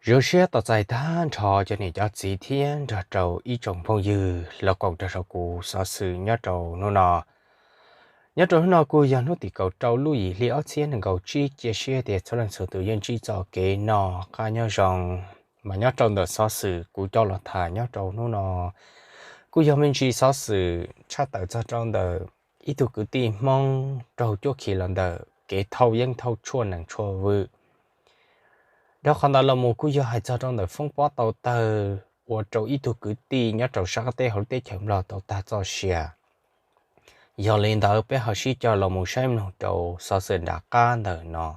Zoo siab tos txais tag nrho cov niam cov txiv thiab nrog rau ib tsoom phooj ywg los koom rau saum kuv xov xwm nyob rau hnub no. Nyob rau hnub no kuj yog hnub tim kaum rau lub yim hli ob txhiab nees nkaum tsib, cia siab tias txhua leej txhua tus yeej ntsib txoj kev noj qab nyob zoo. Mas nyob rau ntawm xov xwm kuv coj los tham nyob rau hnub no kuj yog me ntsis xov xwm tshaj tawm txog rau ntawm ib tug kwv tij Hmoob raug cuab khi los ntawm kev thauj yeeb thauj tshuaj nees tshuaj vwm. Dhau qhov ntawd los mus kuj yog hais txog rau ntawm foob pob tau tawg ua rau ib tug kwv tij nyob rau sab qab teb hauv lub teb chaws Nplog tau tag txoj sia. Yog li ntawd peb ho sib cog los mus saib mloog rau xov xwm nram qab ntawm no.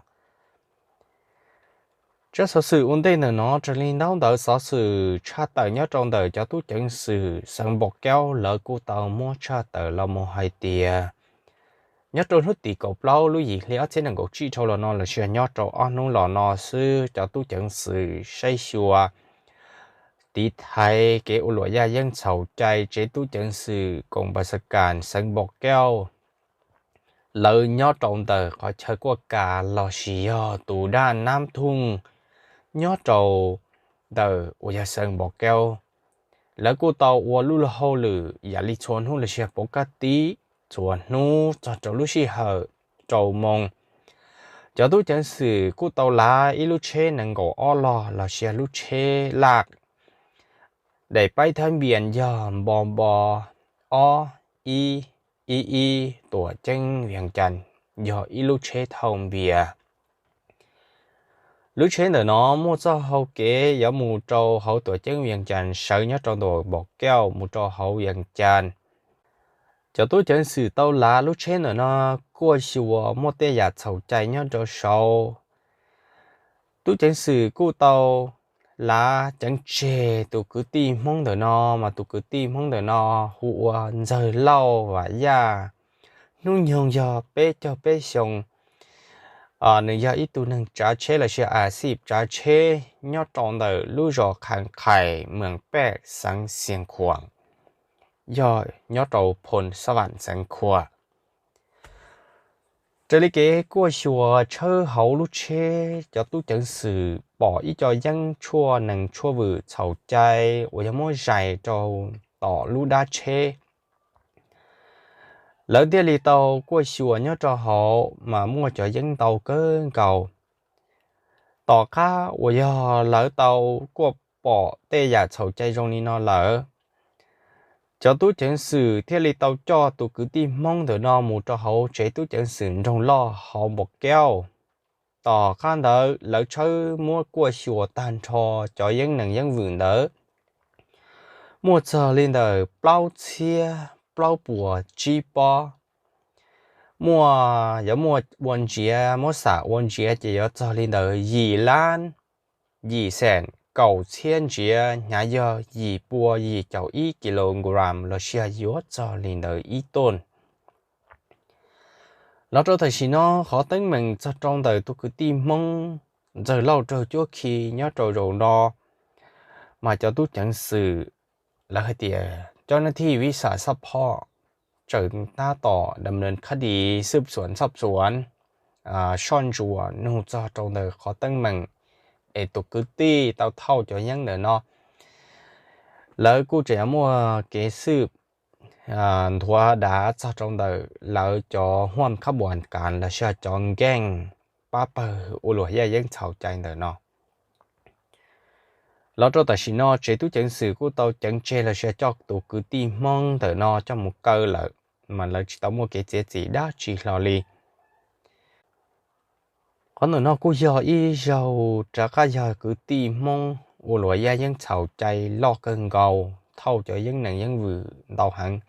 Tsab xov xwm ua ntej ntawm no raws li ntaub ntawv xov xwm tshaj tawm nyob rau ntawm cov tub ceev xwm xeev Npom Kaub lawv kuj tau muab tshaj tawm los mus hais tias nyob rau hnub tim kaum plaub lub yim hli ob txhiab nees nkaum tsib dhau los no los sis nyob rau ob hnub los no xwb, cov tub ceev xwm saib xyuas tiv thaiv kev ua luam yaj yeeb txhaum cai tsev tub ceev xwm koom pas xas kas xeev Npom Kaub lawv nyob rau ntawm qhov chaw kuaj kas los sis yog tus daj nab thooj nyob rau ntawm uas yog xeev Npom Kaub. Lawv kuj tau ua lub luag hauj lwm yam li txhua hnub los sis pov kab tib txhua hnub txog rau lub sij hawm rau moos. Cov tub ceev xwm kuj tau lav ib lub tsheb nees nkaum ob log los sis lub tsheb laj, daim paib thab npias yog npo npo ob ib ib ib tuam ceeb Vias Cas, yog ib lub tsheb thauj npias. Lub tsheb ntawm no muaj txoj hau kev yuav mus rau hauv tuam ceeb Vias Cas sawv nyob rau ntawm Npom Kaub mus rau hauv Vias Cas. Cov tub ceev xwm tau lav lub tsheb ntawm no kuaj xyuas muaj tej yam txhaum cai nyob rau saud. Tub ceev xwm kuj tau lav ceev tseg tus kwv tij Hmoob ntawm no, mas tus kwv tij Hmoob ntawm no hu ua Ntxawg Lauj Vam Yaj, hnub nyoog yog peb caug peb xyoo. Nws yog ib tug neeg tsav tsheb los sis a xij tsav tsheb nyob rau ntawm lub zos Khas Khais, moos Pej, xeev Xias Khuam, yog nyob rau phoos Xab Vam xeev Khuam. Raws li kev kuaj xyuas tshawb hauv lub tsheb, cov tub ceev xwm pom ib co yeeb tshuaj nees tshuaj vwm txhaum cai uas yog muab zais rau tom lub dab tsheb. Lawv thiaj li tau kuaj xyuas nyob rau hauv mas muaj cov yeeb ntau kawg nkaus. Tom qab uas yog lawv tau kuaj pom tej yam txhaum cai zoo li no lawm, cov tub ceev xwm thiaj li tau coj tus kwv tij Hmoob ntawm no mus rau hauv tsev tub ceev xwm nroog loj hauv Npom Kaub. Tom qab ntawd lawv tshawb muab kuaj xyuas tag nrho cov yeeb nees yeeb vwm ntawd, muaj txog li ntawm plaub txhiab plaub puas tsib pob. Muaj, yuav muaj ua ntsiav, muab xam ua ntsiav ces yuav txog li ntawm yim lab yim xees kaum txhiab ntsiav, hnyav yog yim pua yim caum ib kilogram los sis yuav txog li ntawm ib tug. Los rau tam sim no qhov teeb meem txog rau ntawm tus kwv tij Hmoob Ntxawg Lauj raug cuab khi nyob rau zaum no, mas cov tub ceev xwm lawv hais tias cov neeg thij viv xam xab phom tseem tab tom dam nees khab dis xwb xuam txhob xuam, soj ntsuam nug txog rau ntawm qhov teeb meem es tus kwv tij tau thauj cov yeeb ntawm no. Lawv kuj tseem yuav muaj kev xwb nthuav dav txog rau ntawm lawv cov huam khab npuas kas los sis cov nkeej pab pawg ua luam yaj yeeb txhaum cai ntawm no. Los rau tam sim no tsev tub ceev xwm kuj tau ceev tseg los sis coj tus kwv tij Hmoob ntawm no coj mus kaw lawm, mas lawv tsis tau muaj kev txiav txim dab tsi hlo li. Qhov ntawm no kuj yog ib zaug rov qab yog kwv tij Hmoob ua luam yaj yeeb txhaum cai loj kawg nkaus thauj cov yeeb nees yeeb vwm ntau heev.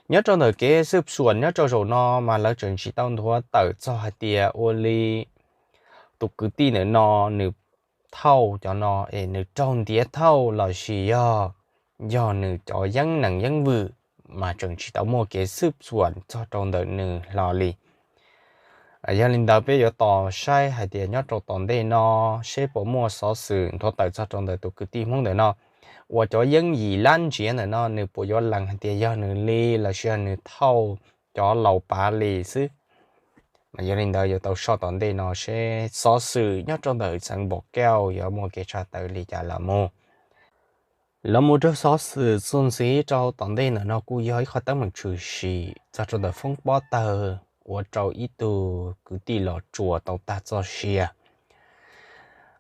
Nyob rau ntawm kev xwb xuam nyob rau zaum no mas lawv tseem tsis tau nthuav tawm txog hais tias ua li tus kwv tij ntawm no nws thauj cov no es nws raug ntiav thauj los sis yog, yog nws cov yeeb nees yeeb vwm, mas tseem tsis tau muaj kev xwb xuam txog rau ntawm nws hlo li. Yog li ntawd peb yuav tos saib hais tias nyob rau tom ntej no seb puas muaj xov xwm nthuav tawm txog rau ntawm tus kwv tij Hmoob ntawm no uas cov yeeb yim lab ntsiav ntawm no nws puas yuav lees hais tias yog nws li los sis yog nws thauj cov laus pav li xwb. Mas yog li ntawd yuav tau soj tom ntej no seb xov xwm nyob rau ntawm xeev Npom Kauj yuav muaj kev tshaj tawm li cas los mus. Los mus rau xov xwm txuas ntxiv rau tom ntej ntawm no kuj yog ib qho teeb meem tshwm sim txog rau ntawm foob pob tawg ua rau ib tug kwv tij Los Tsuas tau tag txoj sia.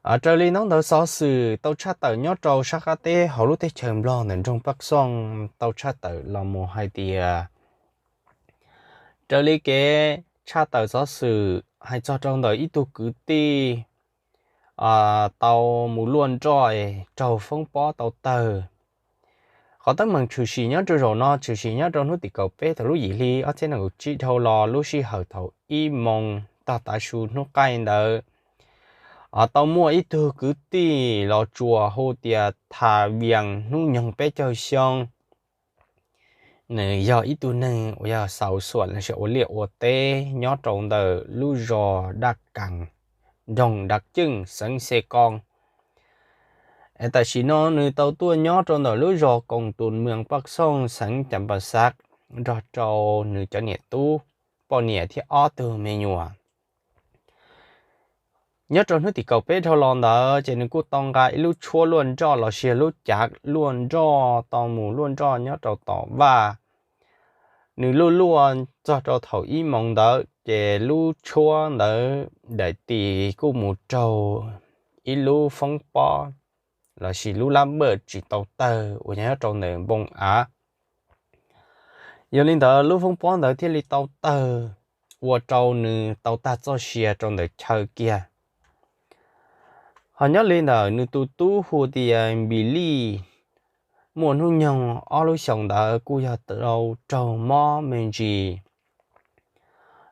Raws li ntaub ntawv xov xwm tau tshaj tawm nyob rau sab qab teb hauv lub teb chaws Nplog ntawm nroog Paj Xooj tau tshaj tawm los mus hais tias, raws li kev tshaj tawm xov xwm hais txog rau ntawm ib tug kwv tij tau mus luaj nroj raug foob pob tau tawg. Qhov teeb meem tshwm sim nyob rau zaum no tshwm sim nyob rau hnub tim kaum peb thaum lub yim hli ob txhiab nees nkaum tsib dhau los lub sij hawm thaum ib moos tog tav su hnub qaij ntawd, tau muaj ib tug kwv tij Los Tsuas hu tias Tha Vias hnub nyoog peb caug xyoo. Nws yog ib tug neeg uas yog xaus xuam los sis ua liaj ua teb nyob rau ntawm lub zos Daj Kaas, nroog Dav Ceej, xeev Xe Koo. Es tam sim no nws tau tuaj nyob rau ntawm lub zos Koos Tus Mees Paj Xooj, xeev Cas Pas Xav, nrog rau nws cov niam tub, poj niam thiab ob tug me nyuam. Nyob rau hnub tim kaum peb dhau los ntawd ces nws kuj tau nqa ib lub tshuab luaj nroj los sis lub cav luaj nroj tau mus luaj nroj nyob rau tom vaj. Nws luaj luaj txog rau thaum ib moos ntawd ces lub tshuab ntawd daim tis kuj mus raug ib lub foob pob los sis lub lab npawj tsis tau tawg uas nyob rau ntawm npoo av. Yog li ntawd lub foob pob ntawd thiaj li tau tawg ua rau nws tau tag txoj sia rau ntawm chaw kiag. Ho nyob li ntawm nws tus tub hu tias Npis Lij, muaj hnub nyoog ob lub xyoos ntawd kuj yog tau raug mob me ntsis.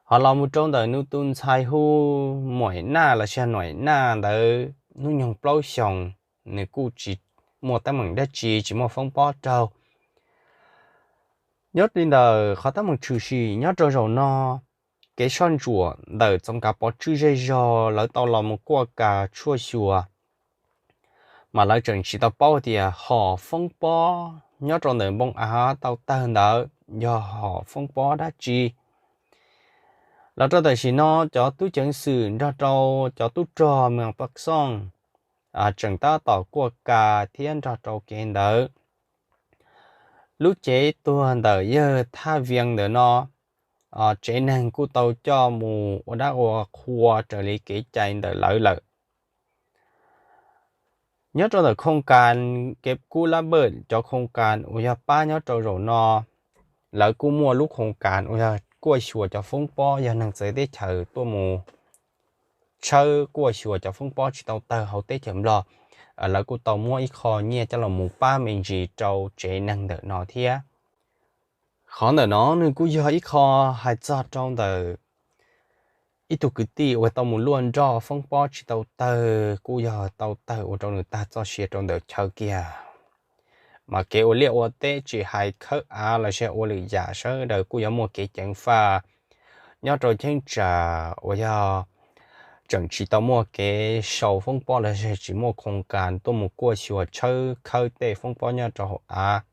Ho los mus rau ntawm nws tus ntxhais hu Muam Naj los sis Nuam Naj ntawd hnub nyoog plaub xyoos, nws kuj tsis muaj teeb meem dab tsi, tsis muaj foob pob raug. Nyob li ntawm qhov teeb meem tshwm sim nyob rau zaum no, kev soj ntsuam ntawm txoov kav pov tswj zej zog lawv tau los mus kuaj kas tshuaj xyuas, mas lawv tseem tsis tau paub tias hom foob pob nyob rau ntawm npoo av tau tawg ntawd yog hom foob pob dab tsi. Los rau tam sim no cov tub ceev xwm nrog rau cov tub rog Mees Paj Xooj tseem tab tom kuaj kas thiab nrog rau kev ntawd. Lub cev tuag ntawm yawg Thaj Vias ntawm no, tsev neeg kuj tau coj mus ua dab ua qhua raws li kev cai ntawm lawv lawm. Nyob rau ntawm khoos kas kev kub lab npawj, cov khoos kas uas yog pab nyob rau zaum no, lawv kuj muaj lub khoos kas uas yog kuaj xyuas cov foob pob, yog neeg txawv teb chaws tuaj mus tshawb kuaj xyuas cov foob pob tsis tau tawg hauv teb chaws Nplog, lawv kuj tau muab ib qho nyiaj coj los mus pab me ntsis rau tsev neeg ntawm no thiab. Qhov ntawm no nws kuj yog ib qho hais txog rau ntawm ib tug kwv tij uas tau mus luaj nroj foob pob tsis tau tawg, kuj yog tau tawg ua rau nws tag txoj sia rau ntawm chaw kiag. Mas kev ua liaj ua teb tsis hais khawb av los sis ua lwm yam sawv daws kuj yuav muaj kev ceev faj. Nyob rau cheeb tsam uas yog tseem tsis tau muaj kev sau foob pob los sis tsis muaj khoos kas tuaj mus kuaj xyuas tshawb khawb tej foob pob nyob rau hauv av,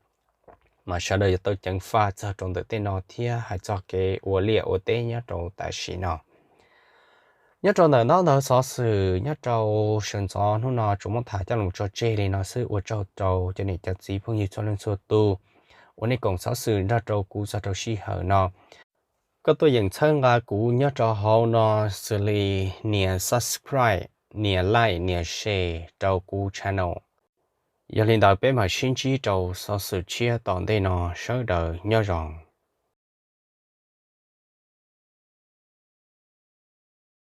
mas sawv daws yuav tau ceev faj txog rau ntawm tej no thiab hais txog kev ua liaj ua teb nyob rau tam sim no. Nyob rau ntawm ntaub ntawv xov xwm nyob rau sawv ntxov hnub no tsuas muab tham coj los tso tseg li no xwb. Ua tsaug rau cov niam cov txiv phooj ywg txhua leej txhua tus uas nej koom xov xwm nrog rau kuv txog rau sij hawm no. Koj tuaj yeem txhawb nqa kuv nyob rau hauv no xws li nias subscribe, nias like, nias share rau kuv channel. Yog li ntawd peb mam sib ntsib rau xov xwm tshiab tom ntej no, sawv daws nyob zoo.